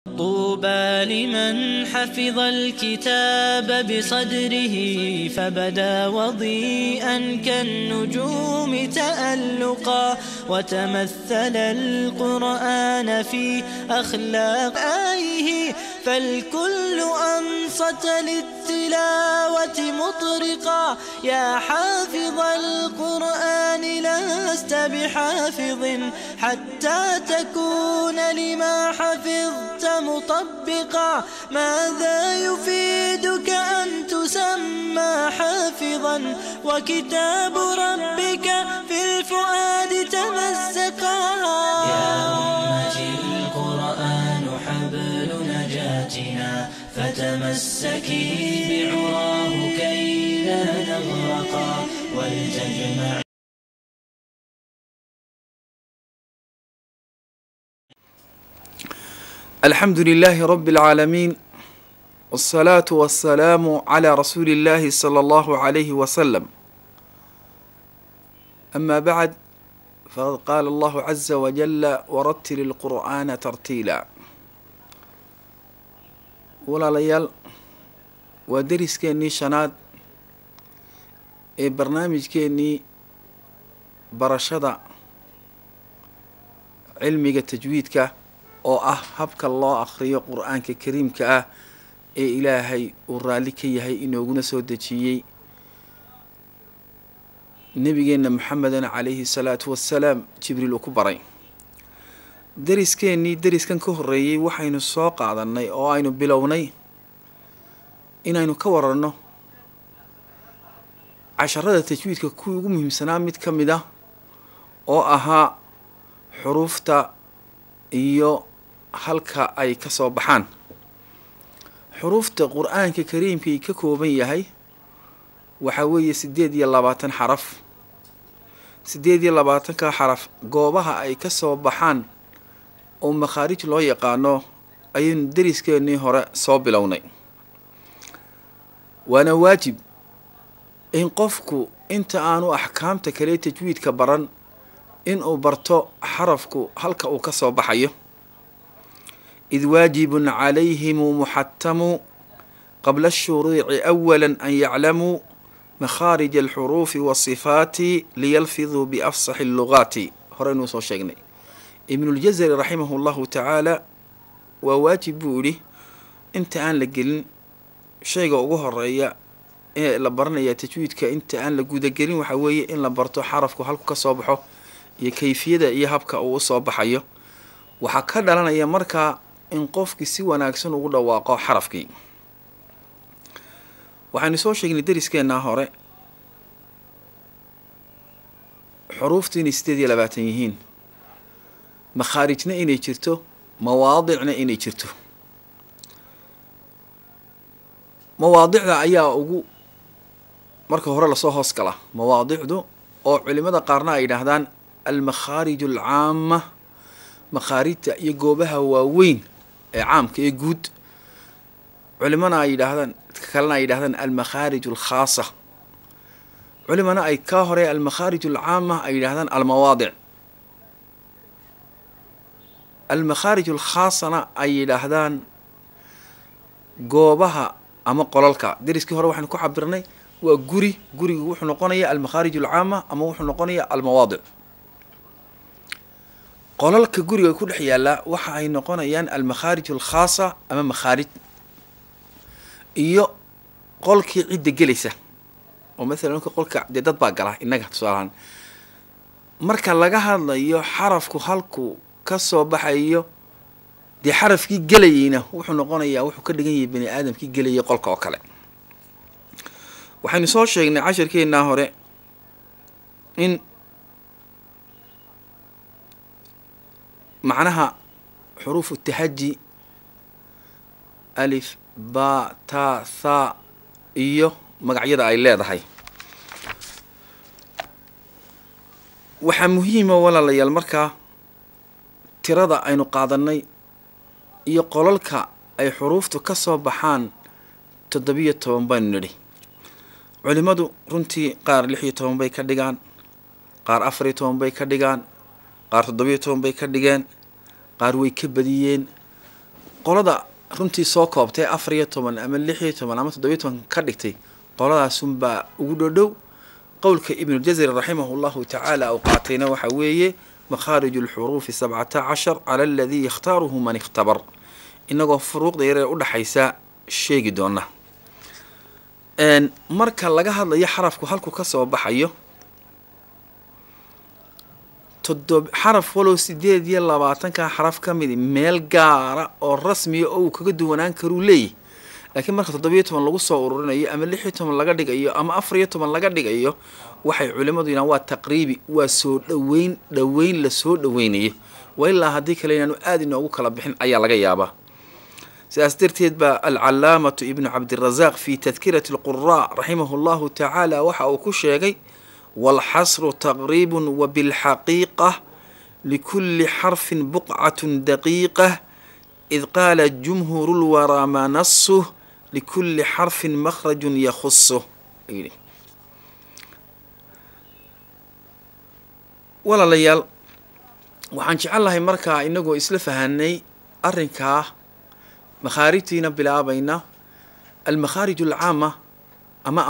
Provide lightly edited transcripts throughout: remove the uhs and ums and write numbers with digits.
طوبى لمن حفظ الكتاب بصدره فبدا وضيئا كالنجوم تألقا وتمثل القرآن في أخلاق آيه فالكل أنصت للتلاوة مطرقا يا حافظ القرآن لست بحافظ حتى تكون لما حفظت مطبقا ماذا يفيدك أن تسمى حافظا وكتاب ربك في الفؤاد تمزقا يا أمتي القرآن حبل نجاتنا فتمسكي بعراه كي لا نغرقا ولتجمع. الحمد لله رب العالمين، والصلاة والسلام على رسول الله صلى الله عليه وسلم. أما بعد، فقد قال الله عز وجل: ورتل القرآن ترتيلا. Walaalayaal, waa deriskeenii shanaad ee barnaamijkeenii barashada cilmiga tajwiidka, oo ah habka loo akhriyo Qur-aanka kariimka ah ee Ilaahay uu raalli ka yahay inooguna soo dejiyey nebigeenna Maxamedana calayhi salaatu wassalaam Jibriil uu ku baray. Deriskeenii deriskan ka horreeyey waxaynu soo qaadanay oo aynu bilownay inaynu ka waranno casharada tajwiidka kuwii ugu muhiimsanaa mid ka mid ah, oo ahaa xuruufta iyo halka ay ka soo baxaan. Xuruufta Qur-aanka kariimkay ka kooban yahay waxaa weeye 28 xaraf. 28-ka xaraf goobaha ay ka soo baxaan oo makhaarij loo yaqaano ayaynu deriskeenii hore soo bilownay. Waana waajib in qofku inta aanu axkaamta kale tajwiidka baran inuu barto xarafku halka uu ka soo baxayo. Id waajibun calayhimu muxatamu qabla ashuruuci awala an yaclamuu makhaarij alxuruufi wasifaati liyalfiduu biafsaxi allugaati. Horeynuu soo sheegnay. Ibnuljazari raximahu llahu tacaala waa waajib buu yidhi inta aan la gelin shayga ugu horeeya ee la baranaya tajwiidka, inta aan la gudagelin, waxaa weeye in la barto xarafku halku ka soo baxo iyo kayfiyada iyo habka uu usoo baxayo. Waxaa ka dhalanaya markaa in qofkii si wanaagsan ugu dhawaaqo xarafkii. Waxaynu soo sheegnay deriskeenaa hore xuruuftu inay 28 yihiin, makhaarijna inay jirto, mawaadicna inay jirto. Mawaadicda ayaa ugu marka hore lasoo hoos gala mawaadicdu, oo culimada qaarna ay yidhaahdaan almakhaarij alcaama, makhaarijta iyo goobaha waaweyn ee caamka ee guud, culimana ay yidhaahdaan kalena ay yidhahdaan almakhaarij alkhaasa, culimana ay ka hore almakhaarij alcaama ay yidhahdaan almawaadic, almakhaarij alkhaasana ay yidhaahdaan goobaha ama qolalka. Deriskii hore waxaynu ku cabirnay waa guri, gurigu wuxuu noqonaya almakhaarij alcaama ama wuxuu noqonaya almawaadic. Qolalka guriga ku dhex yaallaa waxa ay noqonayaan almakhaarij alkhaasa ama makhaarij, iyo qolkii cidda gelaysa, oo mathalan marka qolka dee dad baa gala innaga tusaalahaan marka laga hadlayo xarafku halku ka soo baxayo, dee xarafkii gelayeyna wuxuu noqonayaa wuxuu ka dhigan yahay bani aadamkii gelayay qolka oo kale. Waxaynu soo sheegnay cashirkeennaa hore in macnaha xuruufu tahaji alif, ba, ta, tha iyo magacyada ay leedahay. Waxaa muhiima walaalayaal markaa tirada aynu qaadanay iyo qolalka ay xuruuftu ka soo baxaan 17 baynu nidhi. Culimadu runtii qaar 16 bay ka dhigaan, qaar 14 bay ka dhigaan, qaar 17 bay ka dhigeen, qaar way ka badiyeen. Qolada runtii soo koobtay 14 ama 16 ama 17 ka dhigtay, qoladaasunbaa ugu dhodhow. Qowlka Ibnuljazari raximahu llahu tacaala uu qaatayna waxa weeye makhaarij alxuruufi 17 cala aladii yakhtaaruhu man ikhtabar, inagoo furuuqda yaree udhaxaysa sheegi doona. Marka laga hadlayo xarafku halku ka soo baxayo, xaraf walow 28-ka xaraf ka midi meel gaara oo rasmiya oo uu kaga duwanaan karuu leeyahy, laakiin marka 17 lagu soo ururinayo ama 16 laga dhigayo ama 14 laga dhigayo, waxay culimadu yidhahan waa taqriibi, waa soo dhoweyn, dhoweyn la soo dhoweynayo, waa ilaa haddii kale inaanu aada inoogu kala bixin ayaa laga yaabaa. Sidaas darteed baa Alcalaamatu Ibnu Cabdirasaaq fi Tadkirati alquraa raximahu llahu tacaala waxa uu ku sheegay: walxasru taqriibun wabilxaqiiqa likulli xarfin buqcatun daqiiqa, id qaala jumhuuru lwaraa maa nasuh likulli xarfin makhrajun yakhusuh. Walaalayaal, waxaan jecel lahay markaa inagoo isla fahanay arrinkaa makhaarijtiina bilaabayna almakhaarij alcaama ama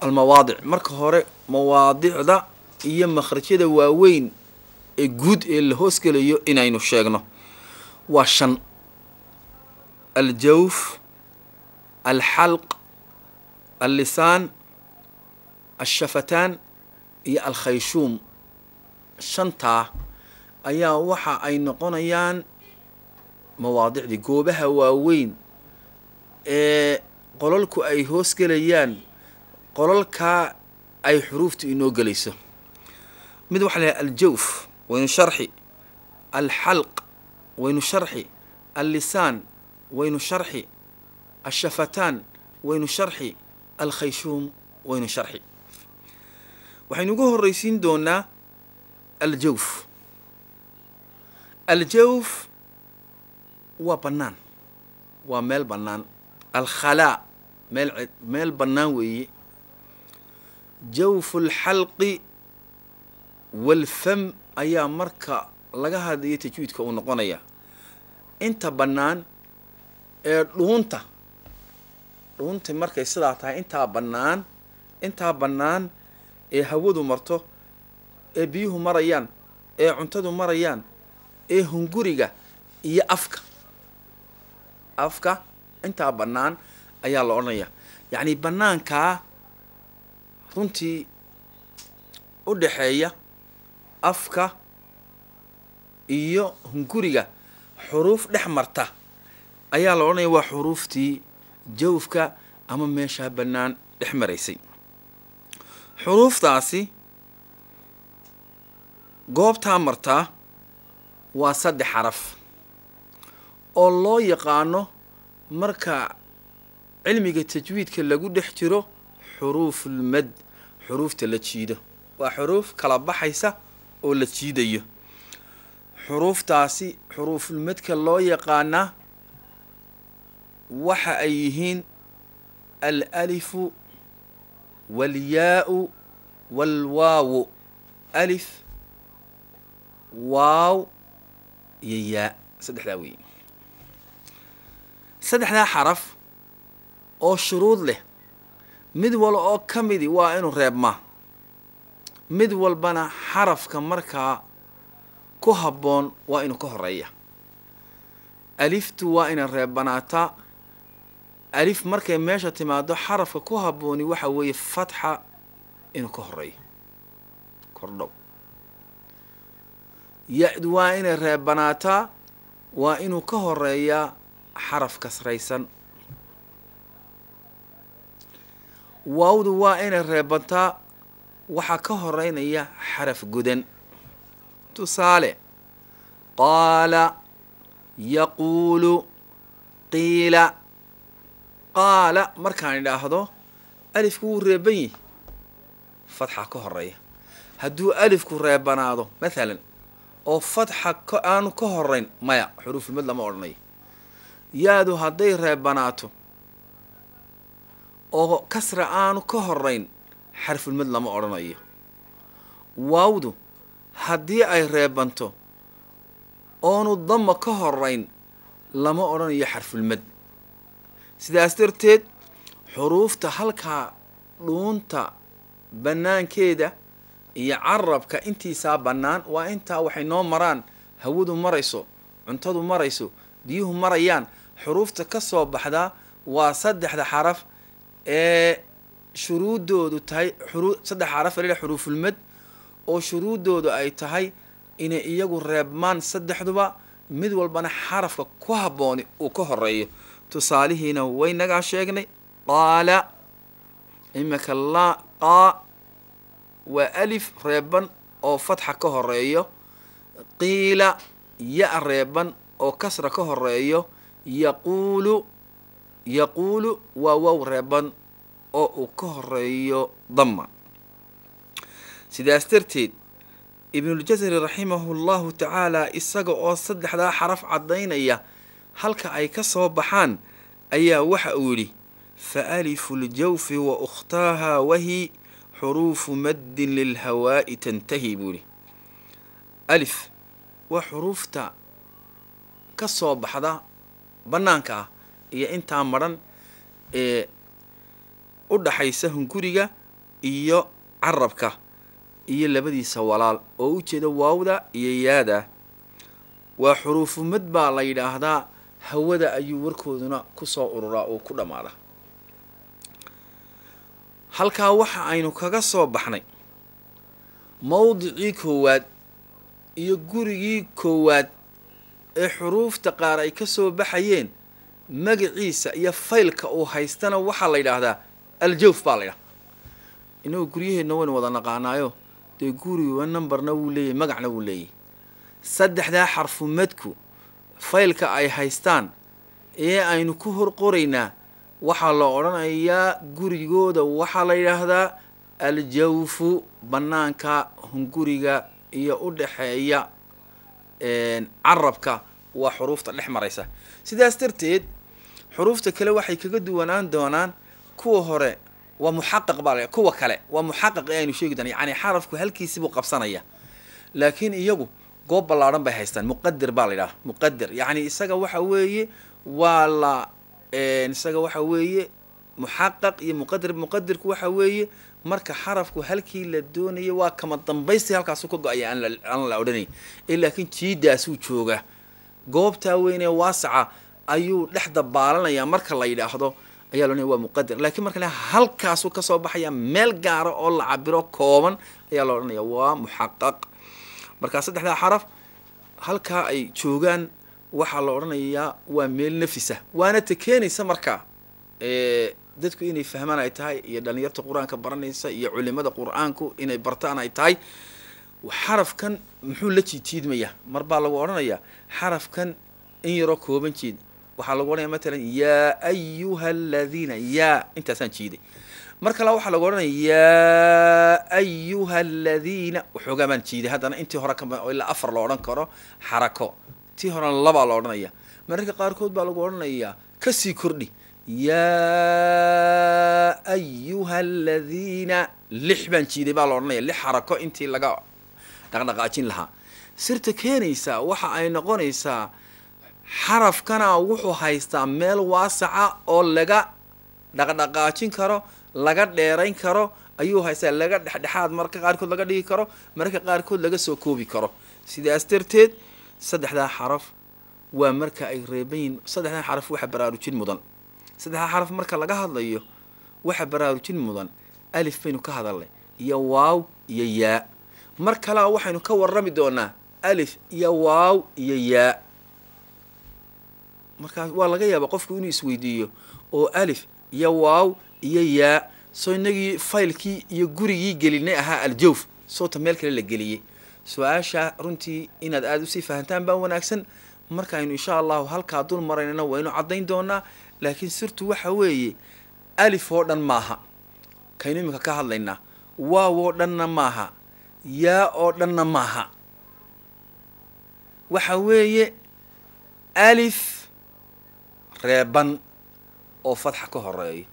almawaadic. Marka hore mawaadicda iyo makhrajyada waaweyn ee guud ee la hoosgelayo inaynu sheegno waa shan: aljawf, alxalq, allisaan, alshafataan iyo alkhayshuum. Shantaa ayaa waxa ay noqonayaan mawaadicdii, goobaha waaweyn ee qolalku ay hoosgelayaan, qolalkaa ay xuruuftu inoo gelayso. Mid waxa la yhaha aljawf, waynu sharxi; alxalq, waynu sharxi; allisaan, waynu sharxi; alshafataan, waynu sharxi; alkhayshuum, waynu sharxi. Waxaynu ugu horreysiin doonaa aljawf. Aljawf waa bannaan, waa meel bannaan, alkhalaa, meel bannaan weeye. Jawfu alxalqi waalfam ayaa marka laga hadlayo tajwiidka uu noqonaya inta bannaan ee dhuunta. Dhuunta markay sidaa tahay, intaa bannaan, intaa bannaan ee hawadu marto, ee biyuhu marayaan, ee cuntadu marayaan, ee hunguriga iyo afka, afka intaa bannaan ayaa la odhanaya. Yacni bannaankaa runtii u dhaxeeya afka iyo hunguriga xuruuf dhex marta ayaa la odhanaya waa xuruuftii jawfka ama meeshaa bannaan dhex maraysay. Xuruuftaasi goobtaa martaa waa saddex xaraf oo loo yaqaano marka cilmiga tajwiidka lagu dhex jiro xuruufulmad, xuruufta la jiido. Waa xuruuf kala baxaysa oo la jiidayo. Xuruuftaasi xuruufulmadka loo yaqaanaa waxa ay yihiin alalifu waalyaau waalwaawu. Alif, waaw iyo yaa, saddexdaa weeye. Saddexdaa xaraf oo shuruud leh, mid walba oo ka midi waa inuu reebmaa, mid walbana xarafka markaa ku habboon waa inuu ka horeeya. Aliftu waa inay reebanaataa. Alif markay meesha timaado, xarafka ku habbooni waxa weeye fatxa inuu ka horeeyo, kordhow. Ya-du waa inay reebanaataa, waa inuu ka horeeyaa xaraf kasraysan. Waawdu waa inay reebantaa, waxaa ka horeynaya xaraf gudan. Tusaale: qaala, yaquulu, qiila. Qaala markaan idhaahdo, alifku wuu reeban yihi, fatxa ka horeeya. Hadduu alifku reebanaado mathalan oo fatxa aanu ka horeyn, maya, xuruufulmad lama odhanayo. Yaadu hadday reebanaato oo kasra aanu ka horeyn, xarfulmad lama odhanayo. Waawdu haddii ay reebanto oonu dama ka horeyn, Lama odhanayo xarfulmad. Sidaas darteed xuruufta halkaa dhuunta bannaankeeda iyo carabka intiisaa bannaan, waa intaa waxay noo maraan, hawadu marayso, cuntadu marayso, biyuhu marayaan, xuruufta ka soo baxdaa waa saddexda xaraf ee shuruuddoodu tahay saddex xaraf la xuruufulmad, oo shuruuddoodu ay tahay inay iyagu reebmaan saddexduba, mid walbana xarafka ku habbooni uu ka horeeyo. Tusaalihiina waynagaa sheegnay. Qaala imika laa qaa waa alif reeban oo fatxa ka horeeyo, qiila ya reeban oo kasra ka horeeyo, yaquulu yaquulu waa wow reeban oo uu ka horeeyo damma. Sidaas darteed Ibnuljasari raximahu llahu tacaala isaga oo saddexdaa xaraf caddaynaya halka ay ka soo baxaan ayaa waxa uu yidhi: fa alifu ljawfi wa ukhtaaha wahi xuruufu maddin lilhawaa'i tantahi, buu yidhi. Alif waa xuruufta ka soo baxda bannaanka ah iyo intaa madhan ee u dhaxaysa hunguriga iyo carabka iyo labadiisa walaal, oo u jeeda waawda iyo yaada, waa xuruufu mad baa la yidhaahdaa. Hawada ayuu warkooduna kusoo ururaa oo ku dhammaada. Halkaa waxa aynu kaga soo baxnay mowdicii koowaad iyo gurigii koowaad ee xuruufta qaar ay ka soo baxayeen. Magaciisa iyo faylka uu haystana waxaa la yidhaahdaa aljawf baa la yidhahdaa. Inagu guryaheenna waynu wada naqaanaayo, dee guriga numberna wuu leeyahy, magacna wuu leeyahy. Saddexdaa xarfu madku faylka ay haystaan ee aynu ku hor qoraynaa waxaa la odhanayaa gurigooda waxaa la yidhaahdaa aljawfu, bannaanka hunguriga iyo u dhaxeeya carabka waa xuruufta dhex maraysa. Sidaas darteed xuruufta kale waxay kaga duwanaan doonaan kuwa hore waa muxaqaq baa la, kuwa kale waa muxaqaq ee aynu sheegi doona, yacni xarafku halkiisibuu qabsanaya, laakiin iyagu goob ballaadhan bay haystaan. Muqadir baa la yidhaha, muqadir yacni isaga waxa weeye waa la isaga waxa weeye muxaqaq iyo muqadir. Muqadirku waxa weeye marka xarafku halkii la doonayo waa kama dambaysti halkaasuu ka go-aya aan la odhanay ee, laakiin jiidaasuu jooga, goobtaa weynee waasaca ayuu dhex dabaalanayaa marka la yidhaahdo ayaa la odhanaya waa muqadar. Laakiin marka la halkaasuu kasoo baxaya meel gaara oo la cabiro kooban ayaa la odhanaya waa muxaqaq. Markaa saddexdaa xaraf halkaa ay joogaan waxaa la odhanayaa waa meel nafisa, waana ta keenaysa markaa dadku inay fahmaan ay tahay, iyo dhalinyarta qur-aanka baranaysa iyo culimada qur-aanku inay bartaan ay tahay xarafkan muxuu la jiidjiidmayaa. Mar baa lagu odhanayaa xarafkan in yaroo kooban jiid. Waxaa lagu odhanaya matalan yaa ayuha aladiina, yaa intaasaan jiiday. Mar kale waxaa lagu odhanaya yaa ayuha aladiina, waxoogaa baan jiiday haddana intii hore ka ilaa 4 la odhan karo xarako, tii horena 2 la odhanaya. Mararka qaarkood baa lagu odhanayaa kasii kordhi, yaa ayuha aladiina, 6 baan jiiday baa la odhanaya, 6 xarako intii laga dhaqdhaqaajin lahaa. Sirta keenaysa waxa ay noqonaysaa xarafkana wuxuu haystaa meel waasaca oo laga dhaqdhaqaajin karo, laga dheerayn karo ayuu haystaa, laga dhexdhexaad mararka qaarkood laga dhigi karo, mararka qaarkood laga soo koobi karo. Sidaas darteed saddexdaa xaraf waa marka ay reeban yihiin. Saddexdaa xaraf waxa baraarujin mudan, saddexdaa xaraf marka laga hadlayo waxa baraarujin mudan alif baynu ka hadalnay iyo waaw iyo yaa. Mar kalea waxaynu ka warrami doonaa alif iyo waaw iyo yaa. Markaas waa laga yaabaa qofku inuu isweydiiyo oo alif iyo waaw iyo yaa soo inagii faylkii iyo gurigii gelinay ahaa aljawf, soota meel kale la geliyey. Su-aasha runtii inaad aada usii fahantaan baa wanaagsan. Markaaynu insha allahu halkaa dul maraynana waynu caddayn doonaa, laakiin sirtu waxa weeye alif oo dhan maaha kaynu iminka ka hadlaynaa, waaw oo dhanna maaha, yaa oo dhanna maaha. Waxa weeye alif reeban oo fatxa ka horeeyo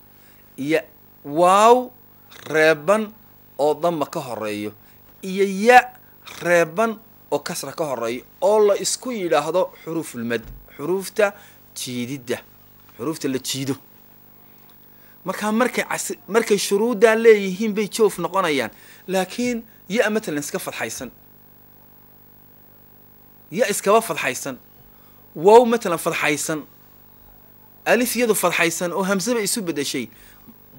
iyo waaw reeban oo dama ka horeeyo iyo ya reeban oo kasra ka horeeyo oo la isku yidhaahdo xuruufulmad, xuruufta Jiididda, xuruufta la jiido. Markaa markay shuruuddaa leeyihiin bay jawf noqonayaan. Laakiin ya matalan iska fadxaysan, ya iskaba fadxaysan, wow matalan fadxaysan, alif iyadu fadxaysan oo hamsaba isu bedeshay,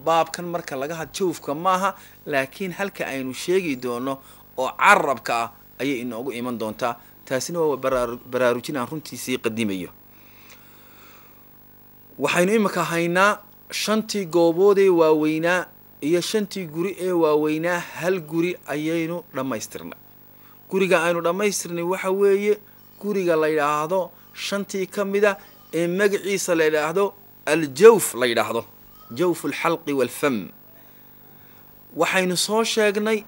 baabkan marka laga had jawfka maaha. Laakiin halka aynu sheegi doono oo carabka ah ayay inoogu iman doontaa. Taasina waa baraarujin aan runtii sii qadimayo. Waxaynu imika haynaa shantii goobood ee waaweynaa iyo shantii guri ee waaweynaa. Hal guri ayaynu dhammaystirnay. Guriga aynu dhammaystirnay waxa weeye guriga la yidhaahdo shantii ka mida ee magaciisa la yidhaahdo aljawf, la yidhaahdo jawf alxalqi waalfam. Waxaynu soo sheegnay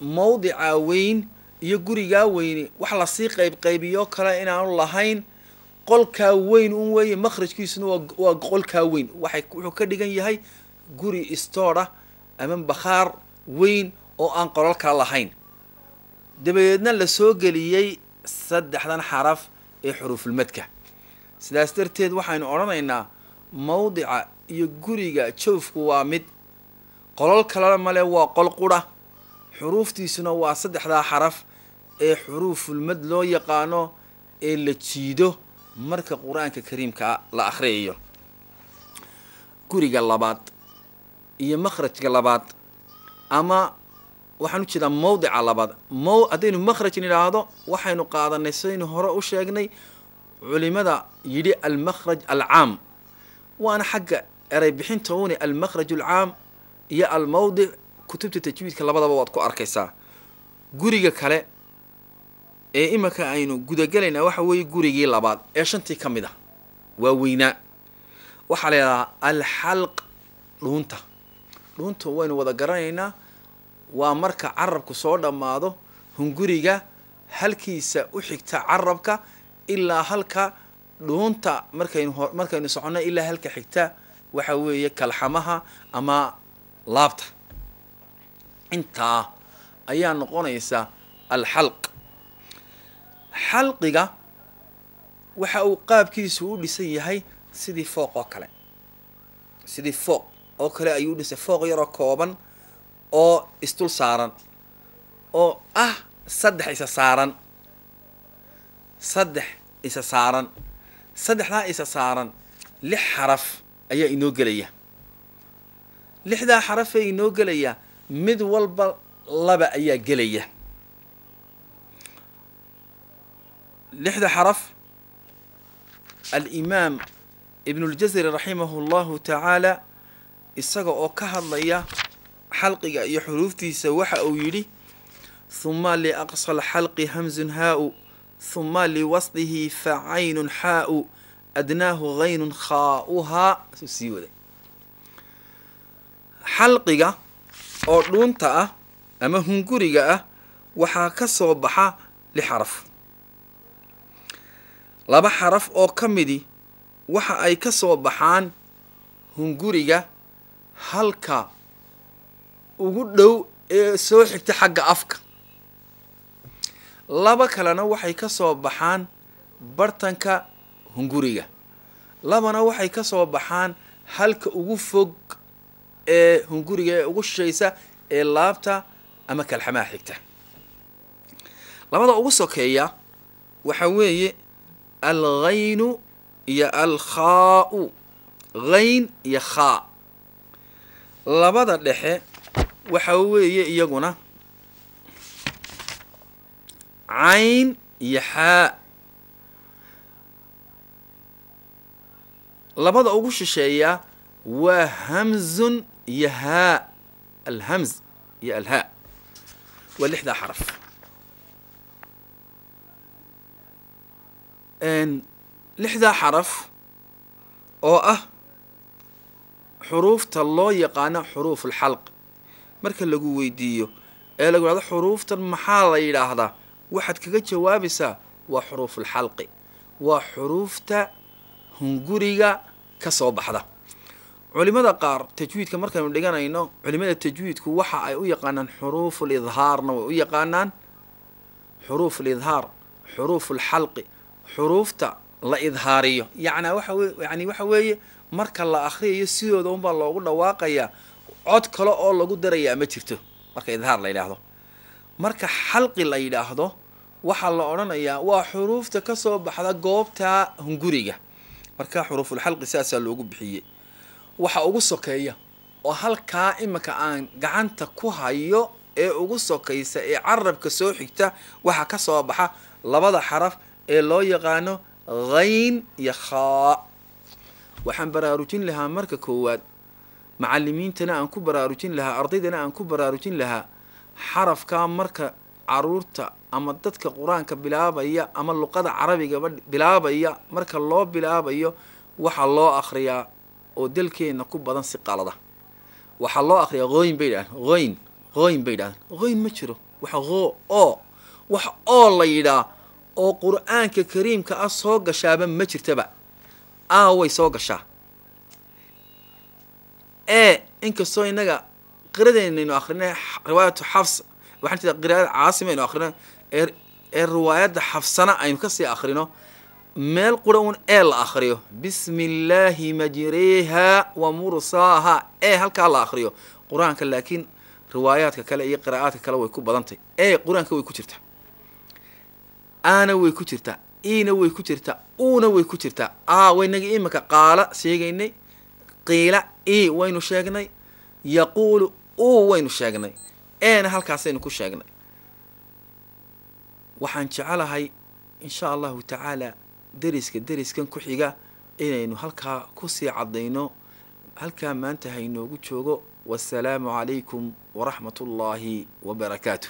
mawdicaa weyn iyo gurigaa weyni wax lasii qaybqaybiyo kale inaanu lahayn. Qolkaa weyn un weeye, makhrajkiisuna waa qolkaa weyn. Waxay wuxuu ka dhigan yahay guri istoor ah ama bakhaar weyn oo aan qolal kala lahayn, dabadeedna la soo geliyey saddexdan xaraf ee xuruufulmadka. Sidaas darteed waxaynu odhanaynaa mawdica iyo guriga jawfku waa mid, qolal kalena male, waa qol qura, xuruuftiisuna waa saddexdaa xaraf ee xuruufulmad loo yaqaano ee la jiido marka Qur-aanka Kariimkaa la akhriyayo. Guriga labaad iyo makhrajka labaad, ama waxaan u jeedaa mawdica labaad, haddaynu makhraj nidhaahdo, waxaynu qaadanay sidaynu hore u sheegnay culimada yidhi almakhraj alcaam, waana xagga erey bixinta uuni. Almakhraj alcaam iyo almawdic kutubta tajwiidka labadaba waad ku arkaysaa. Guriga kale ee iminka aynu gudagelaynaa waxa weeye gurigii labaad ee shantii ka mid ah waa weynaa. Waxaa la yidhahdaa alxalq, dhuunta. Dhuunta waynu wada garanaynaa, waa marka carabku soo dhammaado hunguriga halkiisa u xigta carabka ilaa halka dhuunta markaynu soconno ilaa halka xigta waxa weeye kalxamaha ama laabta. Intaa ayaa noqonaysa alxalq. Xalqiga waxa uu qaabkiisu u dhisan yahay sidii fooq oo kale, sidii fooq oo kale ayuu u dhisay, fooq yaroo kooban oo isdul saaran oo ah saddex isa saaran, saddex isa saaran. Saddexdaa isa saaran lix xaraf ayaa inoo gelaya. Lixdaa xarafee inoo gelaya mid walba laba ayaa gelaya. Lixda xaraf alimaam Ibnuljazari raximahu llahu tacaala isaga oo ka hadlaya xalqiga iyo xuruuftiisa waxa uu yidhi: huma liaqsa alxalqi hamzun haa-u, huma liwaslihi facaynun xaa-u, adnaahu haynun khaa'uhaa. Suu sii waday. Xalqiga oo dhuunta ah ama hunguriga ah waxaa ka soo baxa lix xaraf. Laba xaraf oo ka midi waxa ay ka soo baxaan hunguriga halka ugu dhow ee soo xigta xagga afka, laba kalena waxay ka soo baxaan bartanka hunguriga, labana waxay ka soo baxaan halka ugu fog ee hunguriga ee ugu shishaysa ee laabta ama kalxamaha xigta. Labada ugu sokeeya waxa weeye alghaynu iyo alkhaa'u, ghayn iyo khaa. Labada dhexe waxa weeye iyaguna cayn iyo xaa. Labada ugu shisheeya waa hamzun iyo haa, alhamz iyo alhaa. Waa lixdaa xaraf. Lixdaa xaraf oo ah xuruufta loo yaqaano xuruuf alxalq. Marka lagu weydiiyo ee lagu yidhahdo xuruuftan maxaa la yidhaahdaa, waxaad kaga jawaabaysaa waa xuruufulxalqi, waa xuruufta hunguriga ka soo baxda. Culimada qaar tajwiidka markaynu dhiganayno, culimada tajwiidku waxa ay u yaqaanaan xuruuful idhaarna way u yaqaanaan, xuruuf alidhaar, xuruuf alxalqi, xuruufta La idhaariyo yacnaa waxa wey, yani waxa weeye marka la akhriyayo sidooda unbaa loogu dhawaaqayaa, cod kale oo lagu darayaa ma jirto marka idhaar la yidhaahdo. Marka xalqi la yidhaahdo waxaa la odhanayaa waa xuruufta ka soo baxda goobta hunguriga. Marka xuruufulxalqi saasaa loogu bixiyey. Waxa ugu sokeeya oo halkaa iminka aan gacanta ku hayo ee ugu sokaysa ee carabka soo xigta waxaa ka soo baxa labada xaraf ee loo yaqaano ghayn iyo khaa. Waxaan baraarujin lahaa marka koowaad macalimiintana aan ku baraarujin lahaa, ardaydana aan ku baraarujin lahaa, xarafkaa marka caruurta ama dadka qur-aanka bilaabaya ama luqada carabigaba bilaabaya marka loo bilaabayo waxaa loo akhriyaa oo dalkeena ku badan si qalada. Waxaa loo akhriyaa hooyin bay yidhahdaan, hooyin, hooyin bay yidhahdaan. Hooyin ma jiro, waxa hoo oo wax oo la yidhaa oo qur-aanka kariimka ah soo gashaaba ma jirtaba. A way soo gashaa e, inkastoo innaga qiradeynaynu akrinay riwaayatu Xafs, waxaan jeeda qiraada Caasim aynu akrinay ee riwaayadda Xafsana aynu kasii akrino meel qura un ee la akriyo bismi illaahi majriha wa mursaaha ee halkaa la akriyo qur-aanka, laakiin riwaayaadka kale iyo qiraa'aadka kale way ku badantay. Ee qur-aanka way ku jirtaa, aana way ku jirtaa, iina way ku jirtaa, uuna way ku jirtaa. A waynagii iminka qaala sheegaynay, qiila i waynu sheegnay, yaquulu u waynu sheegnay, eena halkaasaynu ku sheegnay. Waxaan jecelahay insha allahu tacaala deriska deriskan ku xiga inaynu halkaa kusii caddayno. Halkaa maanta hainoogu joogo. Wasalaamu calaykum waraxmat ullaahi wabarakaatu.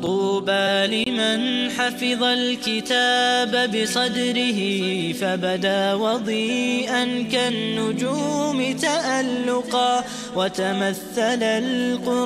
طوبى لمن حفظ الكتاب بصدره فبدا وضيئا كالنجوم تألقا وتمثل القرآن.